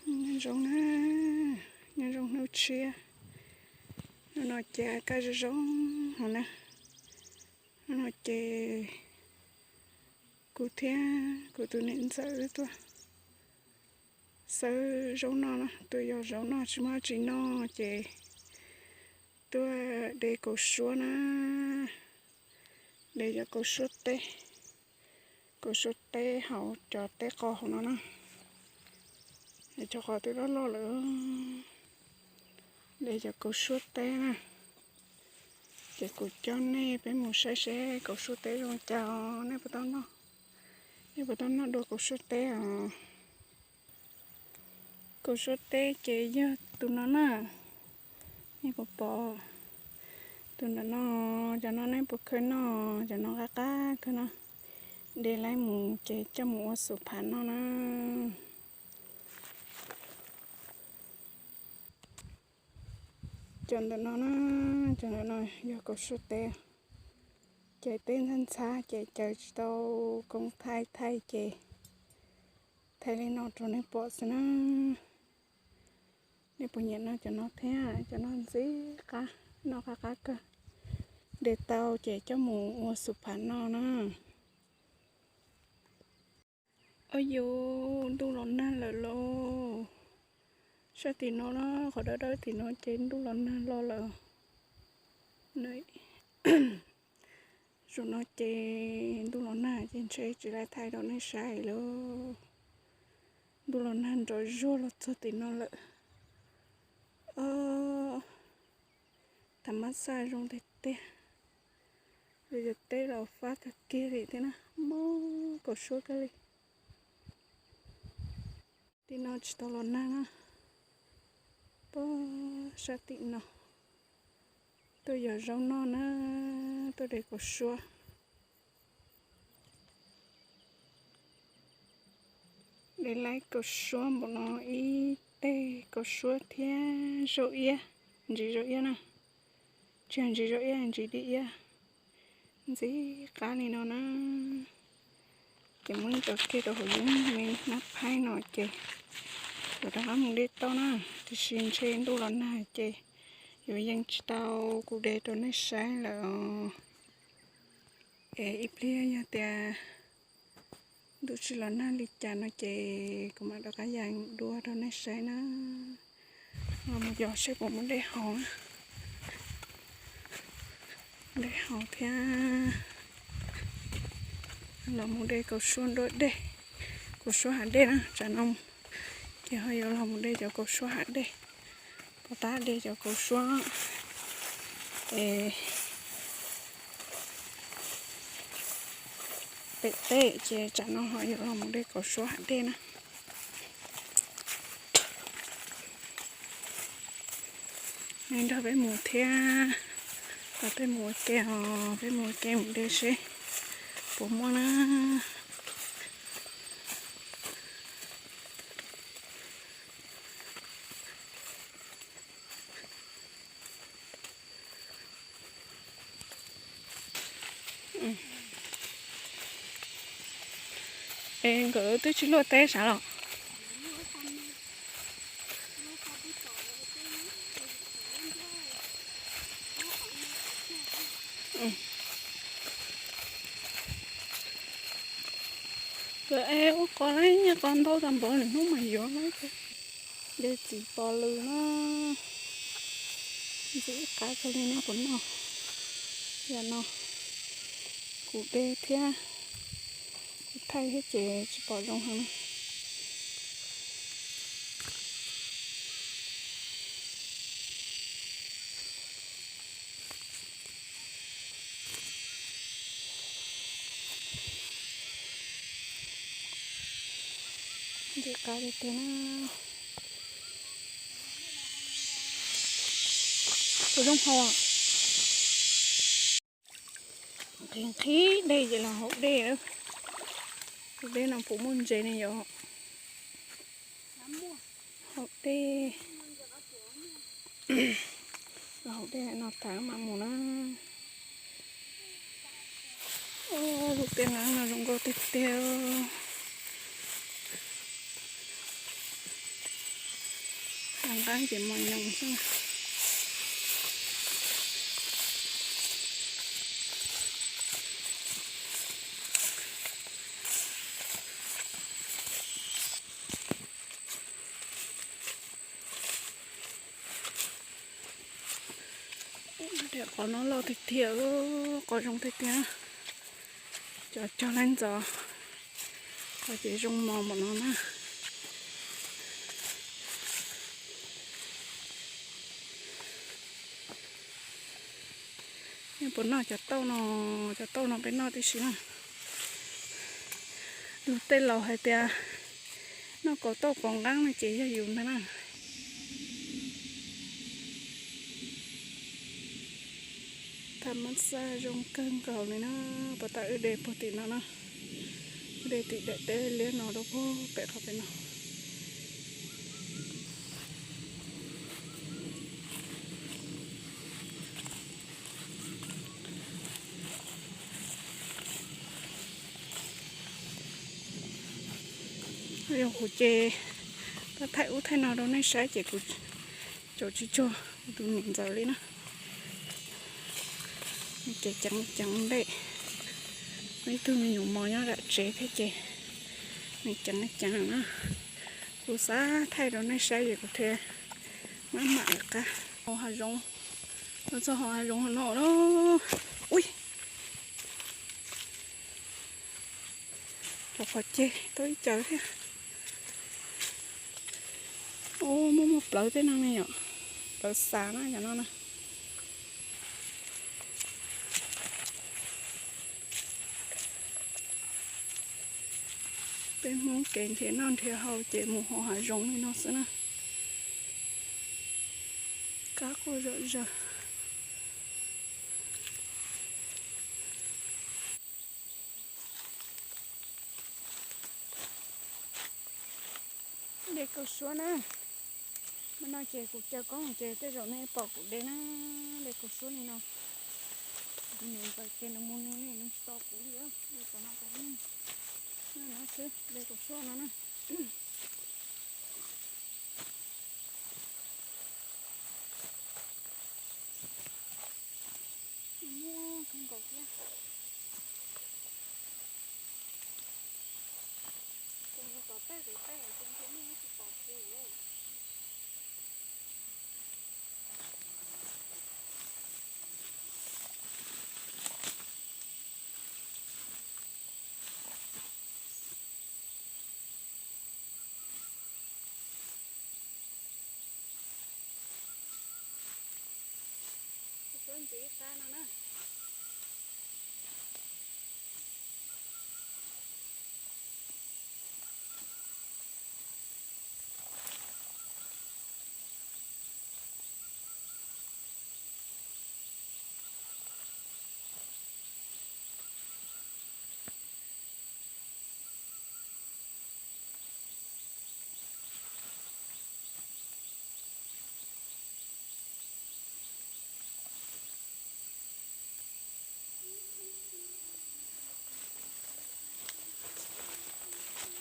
Nyob zoo na, nyob zoo hnub tshiab. Hnub no ces kaj zoo zoo hov na. Hnub no ces kuv thiab kuv tus niam ntxawm tuaj xawb zaub noj na, tuaj yog zaub noj tsis muaj dab tsi noj ces tuaj de kaus suab na, de cov kaus suab teb, kaus suab teb hauv cov teb qos hauv no na. Cov qos twb loj loj lawm, de cov kaus suab teb na. Ces kuv coj nej peb mus saib seb kaus suab teb zoo cas os, nej puas tau noj, nej puas tau noj dua kaus suab teb os. Kaus suab teb ces yog tus no na, nej puas pom? Tus ntawm no, cov no nej puas khaws noj? Cov no qab qab kawg no. De laib mus ces coj mus ua xum phav noj na. Cov ntawm no na, cov ntawm no yog kaus suab teb, ces teb ntxhab ntxhab ces caws tsis tau koob thaij, thaij ces thaij li no rau nej pom xwb na. Nej puas nyiam noj cov no thiab? Cov no ntxim qab, noj qab qab kawg. De tau ces coj mus ua xum phav noj na. Au yus, ntuj los nag lawm lauj. Sab tim no na, qhov dawb dawb tim no ces ntuj los nag los lawm. Zaum no ces ntuj los nag ces ntshe tsis laib thaij rau nej saib lawm. Ntuj los nag nrov zuag los txog tim no lawm. Thaum mab xaj zoo tiag tiag. Yus cov teb los fab kawg kiag li thiab na, mob kaus suab kawg li. Tim no tsis tau los nag na. Pog sab tim no tuaj yog zaub noj na, tuaj de kaus suab. De laib kaus suab npaum no, ib teg kaus suab thiab zaub iab, ntsis zaub iab na. Tsis yog ntsis zaub iab, ntsis dib iab. Ntxim qab li no na. Ces muab cov kiag rau hauv yob me hnab phaib no ces yuav rov qab mus de tau na. Tiam sis ntshe ntuj los nag ces yuav yeej tsis tau kuv de rau nej saib lawm os. Es ib pliag yog tias ntuj tsis los nag li cas no ces kuv mam rov qab yees dua rau nej saib na. Los mus yos seb puas muaj dej haus na. Dej haus thiab. Los mus de kaus suab nruab dej, kaus suab hav dej na. Tsam no ces ho yuav los mus de cov kaus suab hav dej. Pov tab de cov kaus suab es pem teb ces tsam no ho yuav los mus de kaus suab hav dej na. Nej nrog peb mus thiab, los peb mus ua ke os, peb mus ua ke mus de seb puas muaj na. Es nkawd twb tsis luaj teb sav los? Nkawd es ua qos lawm, nyiaj qos ntau tag npaum lwm hnub mas yuav lawm. De txiv pos lws na, ntxim qab kawg li nej puas noj. Yam no kuv de thiab kuv thaij thiab ces tsis pom zoo heev na. Ntxim qab tiag tiag na. Puas zoo haus? Nqhis nqhis dej ces los haus dej lawm. Tus dej no puas muaj ntses ne yom? Haus dej. Los haus dej no tas mam mus na. Lub tej no no zoo nkauj tiag tiag. Ces mos nyoos xwb. Qhov no loj tiag tiag, qhov zoo tiag tiag. Cov cog leej ntxov, qhov ces zoo mos npaum no na. Puas noj cov tauj no? Cov tauj no peb noj tib si na. Yus tej laus hais tias noj kaus tauj kaus nqeeb no ces yog yus ntag na. Tham mas xaj zoo kawg nkaus li na. Puas tas wb de puag tim no na, de tim daim teb liab no rau puag pem qhov pem no. Yog kuv ces thaij ub thaij no rau nej saib ces kuv tsaus tsis tsuag kuv tus niam ntxawm li na. Nws ceev ceev nplej, muaj ib tug me nyuam mos nyob nram tsev thiab ces nws ceev ceev na. Kuv xav thaij rau nej saib ces kuv thiaj maj mam lawv qab. Hauv hav zoov, los txog hauv hav zoov no na. Ui, cov qhov ceg tau ib cawv thiab. Ub, muaj muaj plawv tej no ne yom, plawv xav na cov no na. Peb Hmoob kev nrhiav noj nrhiav haus ces mus hauv hav zoov li no xwb na. Kab quaj zom zaws. De kaus suab na. Mas no ces kuv caw koob ces tej zaum nej pom kuv de na. De kaus suab li no. Kuv niam ntxawm ces nws mus nws ne, nws tsis tos kuv li, de tom no rau nej. No xwb, de kaus suab no na. Muaj kawg nkaus thiab. Kuv mus tom tej pem tej ces ntshe nej tsis pom kuv lawm. Ntxiv qab no na.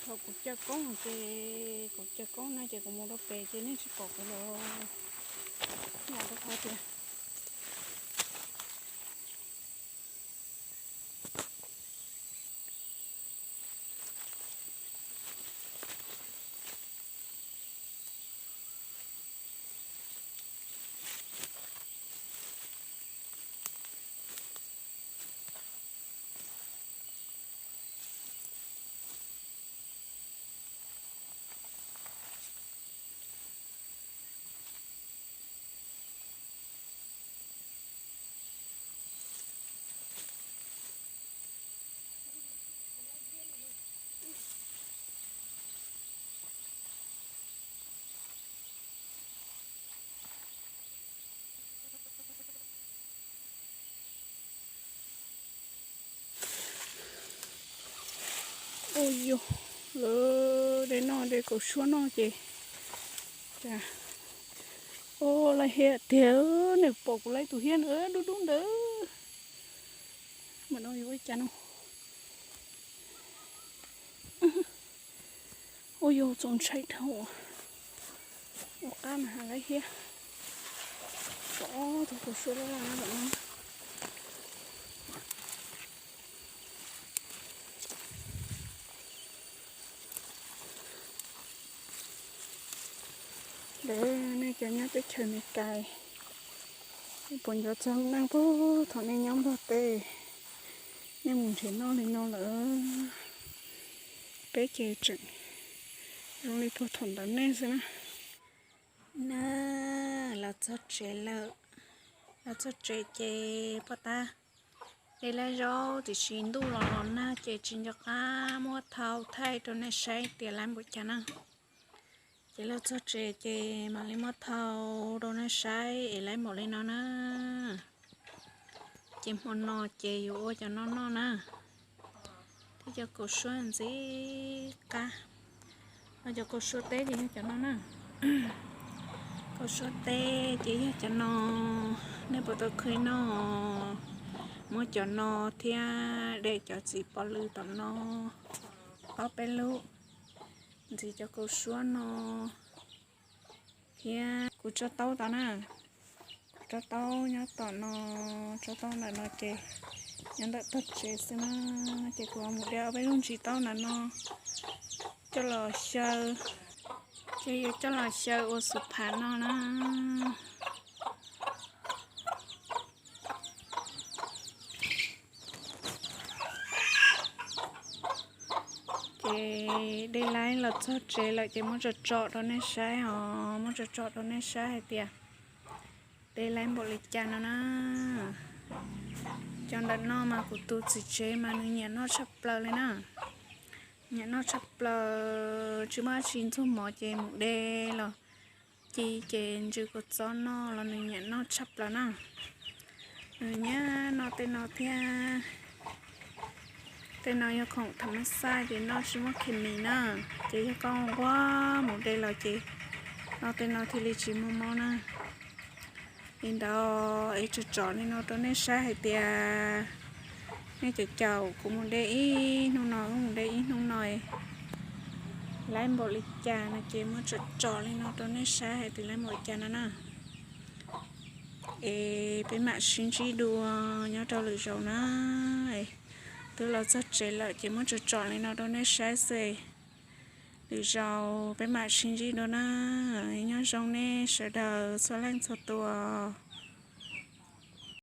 Thaum kuv caw koob ces, kuv caw koob no ces kuv mus rau pem ces nej tsis pom kuv los, mus rau qhov tias Ua yog lawv de noj de kaus suab noj ces, cas, o, laj hiab tiag, nws pom kuv lawv tus hiab ntawd dub dub ntawd. Mas no yuav ua cas no? Ua yog txaus ntshai dhau. Qab mas ha lawm thiab. Tsob tus kaus suab loj loj no. Lawv nej cov nyob teb chaws Amelikas, nej puas nco txog lub neej puag thaum nej nyob Nplog teb, nej mus nrhiav noj li no lawm? Peb ces tseem zoo li puag thaum ntawd nej xwb na. Na, los txog tsev lawm. Los txog tsev ces pom tab, dej laib zaub tiam sis ntuj los los nag ces tsis nco qab muab thau thaij rau nej saib tias laib npaum cas na. Ces los txog tsev ces mam li muab thau rau nej saib es laib npaum li no na. Ces hmo no ces yuav ua cov no noj na. Thiab cov kaus suab ntxim qab. Cov kaus suab teb ces yog cov no na. Kaus suab teb ces yog cov no. Nej puas tau kheev noj? Muab cov no thiab de cov txiv pov lw tom no ob peb lub, ntxiv cov kaus suab no thiab. Kuv tsob taub tod na, kuv tsob taub nyob tom no, tsob taub ntawm no ces nyob ntawm tog tsev xwb na. Ces kuv mus de ob peb lub ntsis taub ntawm no coj los xyaw, ces yuav coj los xyaw ua xu phav noj na. Ces dej laib los txog tsev lawm ces muab tsom tsom rau nej saib os, muab tsom tsom rau nej saib hais tias dej laib npaum li cas no na. Cov ntawm no mas kuv tus txiv tsev mas nws nyiam noj tshaj plaws li na. Nyiam noj tshaj plaws, tsis muaj dab tsi ntxuag mov ces mus de los ci ces ntsws kua txob noj los nws nyiam noj tshaj plaws na. Nws nyiam noj tej no thiab. Tej no yog khoom tham mas xaj ces noj tsis muaj khes mis na. Ces yog koj nquag mus de los ces noj tej no thiaj li tsis muaj mob na. Li ntawd es tsom tsom li no rau nej saib hais tias nej cov caum kuv mus de ib hnub no, wb mus de ib hnub no laib npaum li cas no ces muab tsom tsom li no rau nej saib hais tias laib npaum li cas no na. Es peb mam sib ntsib dua nyob rau lwm zaus na. Twb los txog tsev lawm ces muab tsom tsom li no rau nej saib xwb. Lwm zaus peb mam sib ntsib dua na. Nyob zoo nej sawv daws txhua leej txhua tus.